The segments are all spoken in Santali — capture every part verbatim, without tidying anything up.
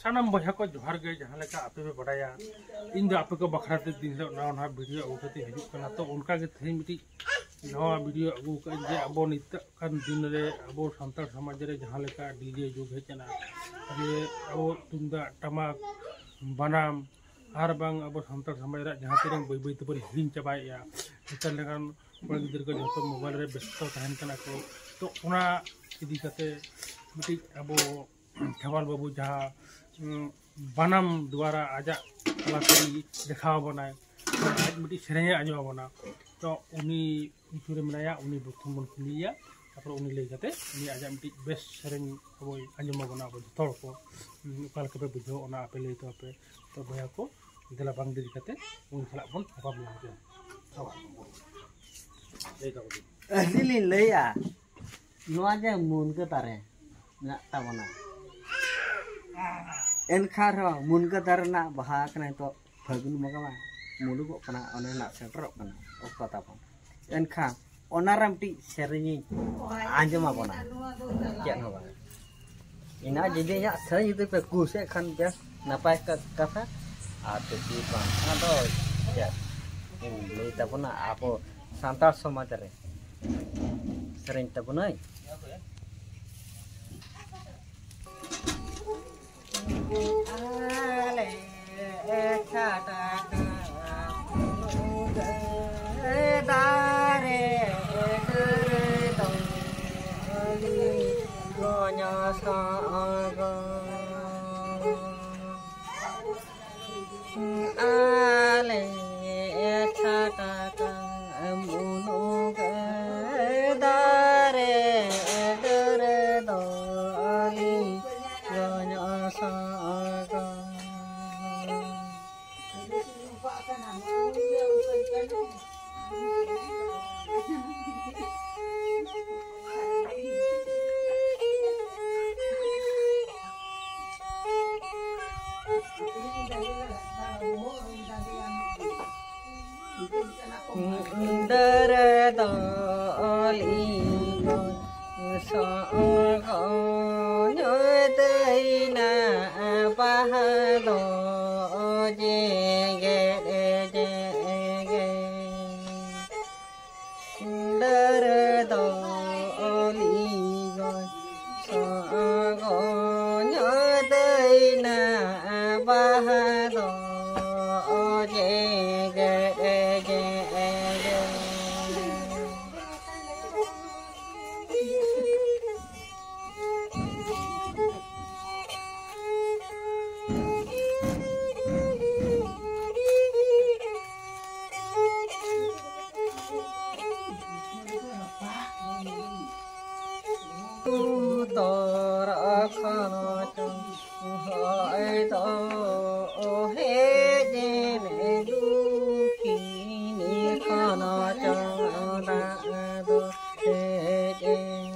ᱥᱟᱱᱟᱢ ᱵᱚᱭᱦᱟ ᱠᱚ ᱡᱚᱦᱟᱨ ᱜᱮ᱾ ᱡᱟᱦᱟᱸ ᱞᱮᱠᱟ ᱟᱯᱮ ᱯᱮ ᱵᱟᱰᱟᱭᱟ, ᱤᱧ ᱫᱚ ᱟᱯᱮ ᱠᱚ ᱵᱟᱠᱷᱨᱟ ᱛᱮ ᱫᱤᱱ ᱦᱤᱞᱳᱜ ᱱᱟᱣᱟ ᱱᱟᱣᱟ ᱵᱷᱤᱰᱤᱭᱳ ᱟᱹᱜᱩ ᱠᱟᱛᱮ ᱦᱤᱡᱩᱜ ᱠᱟᱱᱟ᱾ ᱛᱚ ᱚᱱᱠᱟ ᱜᱮ ᱛᱮᱦᱮᱧ ᱢᱤᱫᱴᱤᱡ ᱱᱟᱣᱟ ᱵᱷᱤᱰᱤᱭᱳ ᱟᱹᱜᱩ ᱠᱟᱜ ᱟᱹᱧ ᱡᱮ ᱟᱵᱚ ᱱᱤᱛᱚᱜ ᱠᱟᱱ ᱫᱤᱱ ᱨᱮ ᱟᱵᱚ ᱥᱟᱱᱛᱟᱲ ᱥᱚᱢᱟᱡᱽ ᱨᱮ ᱡᱟᱦᱟᱸ ᱞᱮᱠᱟ ᱰᱤᱡᱮ ᱡᱩᱜᱽ ᱦᱮᱡ ᱮᱱᱟ, ᱡᱮ ᱟᱵᱚ ᱛᱩᱢᱫᱟᱜ ᱴᱟᱢᱟᱠ ᱵᱟᱱᱟᱢ ᱟᱨ ᱵᱟᱝ ᱟᱵᱚ ᱥᱟᱱᱛᱟᱲ ᱥᱚᱢᱟᱡᱽ ᱨᱮᱭᱟᱜ ᱡᱟᱦᱟᱸ ᱛᱤᱱᱟᱹᱜ ᱵᱟᱹᱭ ᱵᱟᱹᱭ ᱛᱮᱵᱚᱱ ᱦᱤᱲᱤᱧ ᱪᱟᱵᱟᱭᱮᱫᱼᱟ᱾ ᱱᱮᱛᱟᱨ ᱞᱮᱠᱟᱱ ᱠᱚᱲᱟ ᱜᱤᱫᱽᱨᱟᱹ ᱠᱚ ᱡᱚᱛᱚ ᱢᱳᱵᱟᱭᱤᱞ ᱨᱮ ᱵᱮᱥᱛᱚ ᱛᱟᱦᱮᱱ ᱠᱟᱱᱟ ᱠᱚ᱾ ᱛᱚ ᱚᱱᱟ ᱤᱫᱤ ᱠᱟᱛᱮ ᱢᱤᱫᱴᱤᱡ ᱟᱵᱚ ᱠᱷᱮᱨᱣᱟᱞ ᱵᱟᱹᱵᱩ ᱡᱟᱦᱟᱸ, ᱩᱸ, ᱵᱟᱱᱟᱢ ᱫᱩᱣᱟᱨᱟ ᱟᱡᱟᱜ ᱠᱟᱞᱟᱠᱟᱨᱤ ᱫᱮᱠᱷᱟᱣ ᱟᱵᱚᱱᱟᱭ, ᱟᱡ ᱢᱤᱫᱴᱤᱡ ᱥᱮᱨᱮᱧᱮ ᱟᱸᱡᱚᱢ ᱟᱵᱚᱱᱟ᱾ ᱛᱚ ᱩᱱᱤ ᱧᱩᱛᱩᱢ ᱨᱮ ᱢᱮᱱᱟᱭᱟ, ᱩᱱᱤ ᱯᱨᱚᱛᱷᱚᱢ ᱵᱚᱱ ᱠᱩᱞᱤᱭᱮᱭᱟ, ᱛᱟᱨᱯᱚᱨᱮ ᱩᱱᱤ ᱞᱟᱹᱭ ᱠᱟᱛᱮ ᱩᱱᱤ ᱟᱡᱟᱜ ᱢᱤᱫᱴᱤᱡ ᱵᱮᱥ ᱥᱮᱨᱮᱧ ᱟᱵᱚᱭ ᱟᱸᱡᱚᱢ ᱟᱵᱚᱱᱟ᱾ ᱟᱵᱚ ᱡᱚᱛᱚ ᱦᱚᱲ ᱠᱚ, ᱩᱸ, ᱚᱠᱟ ᱞᱮᱠᱟ ᱯᱮ ᱵᱩᱡᱷᱟᱹᱣᱟ ᱚᱱᱟ ᱟᱯᱮ ᱞᱟᱹᱭ ᱛᱟᱵᱚᱱ ᱯᱮ᱾ ᱛᱚ ᱵᱚᱭᱦᱟ ᱠᱚ, ᱫᱮᱞᱟ ᱵᱟᱝ ᱫᱮᱨᱤ ᱠᱟᱛᱮ ᱩᱱᱤ ᱥᱟᱞᱟᱜ ᱵᱚᱱ ᱧᱟᱯᱟᱢ ᱞᱮᱱ ᱜᱮ᱾ ᱞᱟᱹᱭ ᱛᱟᱵᱚᱱ ᱯᱮ᱾ ᱟᱹᱞᱤᱧ ᱞᱤᱧ ᱞᱟᱹᱭᱟ, ᱱᱚᱣᱟ ᱡᱮ ᱢᱩᱱᱜᱟᱹ ᱫᱟᱨᱮ ᱢᱮᱱᱟᱜ ᱛᱟᱵᱚᱱᱟ, ᱮᱱᱠᱷᱟᱱ ᱨᱮᱦᱚᱸ ᱢᱩᱱᱜᱟᱹ ᱫᱟᱨᱮ ᱨᱮᱱᱟᱜ ᱵᱟᱦᱟ ᱠᱟᱱᱟ, ᱱᱤᱛᱚᱜ ᱯᱷᱟᱹᱜᱩᱱ ᱵᱚᱸᱜᱟ ᱢᱟ ᱢᱩᱞᱩᱜᱚᱜ ᱠᱟᱱᱟ, ᱚᱱᱮ ᱱᱟᱜ ᱥᱮᱴᱮᱨᱚᱜ ᱠᱟᱱᱟ ᱚᱠᱛᱚ ᱛᱟᱵᱚᱱ᱾ ᱮᱱᱠᱷᱟᱱ ᱚᱱᱟ ᱨᱮ ᱢᱤᱫᱴᱤᱡ ᱥᱮᱨᱮᱧᱤᱧ ᱟᱸᱡᱚᱢ ᱟᱵᱚᱱᱟ, ᱪᱮᱫ ᱦᱚᱸ ᱵᱟᱝ᱾ ᱤᱱᱟ ᱡᱩᱫᱤ ᱤᱧᱟᱹᱜ ᱥᱮᱨᱮᱧ ᱡᱩᱫᱤ ᱯᱮ ᱠᱩᱥᱤᱭᱟᱜ ᱠᱷᱟᱱ ᱵᱮᱥ ᱱᱟᱯᱟᱭ ᱠᱟ-, ᱠᱟᱛᱷᱟ, ᱟᱨ ᱡᱩᱫᱤ ᱵᱟᱝ ᱠᱷᱟᱱ ᱫᱚ ᱪᱮᱫ ᱤᱧ ᱞᱟᱹᱭ ᱛᱟᱵᱚᱱᱟ, ᱟᱵᱚ ᱥᱟᱱᱛᱟᱲ ᱥᱚᱢᱟᱡᱽ ᱨᱮ ᱥᱮᱨᱮᱧ ᱛᱟᱵᱚᱱᱟᱹᱧ᱾ ᱟᱞᱮ ᱪᱷᱟᱴᱟ ᱠᱟᱱᱟ ᱫᱟᱨᱮ ᱰᱟᱹᱨ ᱫᱚ ᱜᱚᱧᱚ ᱥᱚᱜᱚ᱾ ᱟᱞᱮ ᱪᱷᱟᱴᱟ ᱠᱟᱱᱟ ᱫᱟᱨᱮ ᱰᱟᱹᱨ ᱫᱚ ᱟᱹᱞᱤᱧ ᱜᱚᱧᱚ ᱥᱚᱜᱚ᱾ ᱰᱟᱹᱨ ᱫᱚ ᱚᱞᱤᱧ ᱥᱚᱜᱚ ᱧᱚᱭ ᱫᱟᱹᱭᱱᱟ᱾ ᱵᱟᱦᱟ ᱫᱚ ᱡᱮᱜᱮᱫ ᱡᱮᱜᱮᱫ, ᱰᱟᱹᱨ ᱫᱚ ᱚᱞᱤ ᱜᱚᱡ ᱥᱚᱜᱚᱧ ᱫᱟᱹᱭᱱᱟ, ᱵᱟᱦᱟ ᱫᱚ ᱡᱮᱜᱮᱫ ᱡᱮᱜᱮᱫ᱾ ᱩᱛᱚᱨ ᱠᱷᱚᱱ ᱪᱚᱝ ᱦᱚᱭ ᱫᱚ ᱦᱮᱡ ᱮᱱ, ᱫᱩᱠᱷᱤᱱᱤ ᱠᱷᱚᱱ ᱪᱚᱝ ᱫᱟᱜ ᱫᱚ ᱦᱮᱡ ᱮᱱ᱾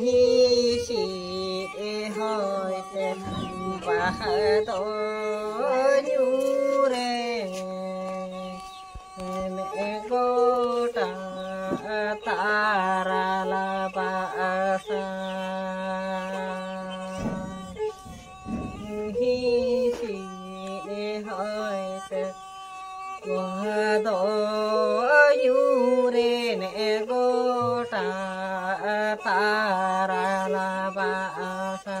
ᱦᱤᱥᱤᱫ ᱦᱚᱭᱛᱮ ᱵᱟᱦᱟ ᱫᱚ ᱧᱩᱨᱮ ᱜᱚᱴᱟ ᱛᱟᱨᱟᱞᱟ ᱵᱟᱥᱟ᱾ ᱦᱤᱥᱤᱫ ᱦᱚᱭᱛᱮ ᱵᱟᱦᱟ ᱫᱚ ᱧᱩᱨᱮᱱ ᱜᱚᱴᱟ ᱛᱟᱨᱟᱞᱟ ᱵᱟᱥᱟ᱾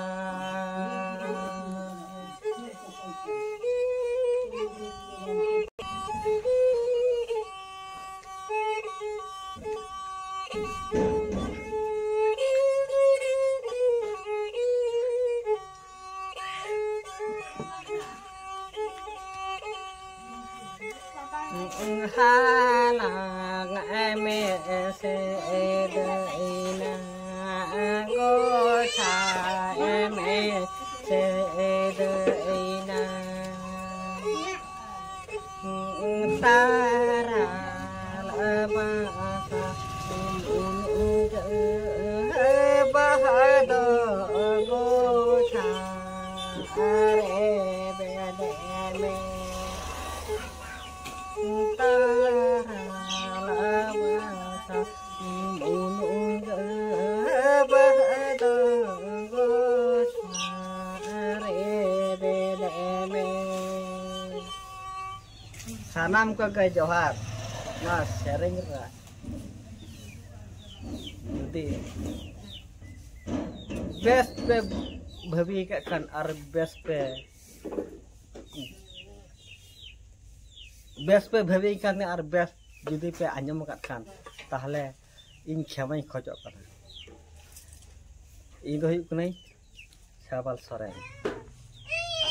ᱦᱟᱞᱟᱝ ᱢᱮᱥᱮᱫ ᱮᱱᱟ, ᱜᱚᱪᱷᱟ ᱢᱮᱥᱮᱫ ᱮᱱᱟ᱾ ᱛᱟᱨᱟᱞ ᱵᱟᱦᱟ, ᱵᱟᱦᱟ ᱫᱚ ᱜᱚᱪᱷᱟ ᱨᱮ ᱵᱮᱫᱮ ᱢᱮ᱾ ᱛᱟᱨᱟᱞ ᱵᱟᱦᱟ, ᱵᱟᱦᱟ ᱫᱚ ᱥᱟᱱᱟᱢ ᱠᱚᱜᱮ ᱡᱚᱦᱟᱨ᱾ ᱱᱚᱣᱟ ᱥᱮᱨᱮᱧ ᱨᱮ ᱡᱩᱫᱤ ᱵᱮᱥ ᱯᱮ ᱵᱷᱟᱹᱵᱤ ᱟᱠᱟᱫ ᱠᱷᱟᱱ ᱟᱨ ᱵᱮᱥ ᱯᱮ ᱵᱮᱥ ᱯᱮ ᱵᱷᱟᱹᱵᱤ ᱠᱷᱟᱱ ᱟᱨ ᱵᱮᱥ ᱡᱩᱫᱤ ᱯᱮ ᱟᱸᱡᱚᱢ ᱟᱠᱟᱫ ᱠᱷᱟᱱ, ᱛᱟᱦᱚᱞᱮ ᱤᱧ ᱠᱷᱮᱢᱟᱧ ᱠᱷᱚᱡᱚᱜ ᱠᱟᱱᱟ᱾ ᱤᱧ ᱫᱚ ᱦᱩᱭᱩᱜ ᱠᱟᱹᱱᱟᱹᱧ ᱥᱮᱨᱵᱟᱞ ᱥᱚᱨᱮᱱ᱾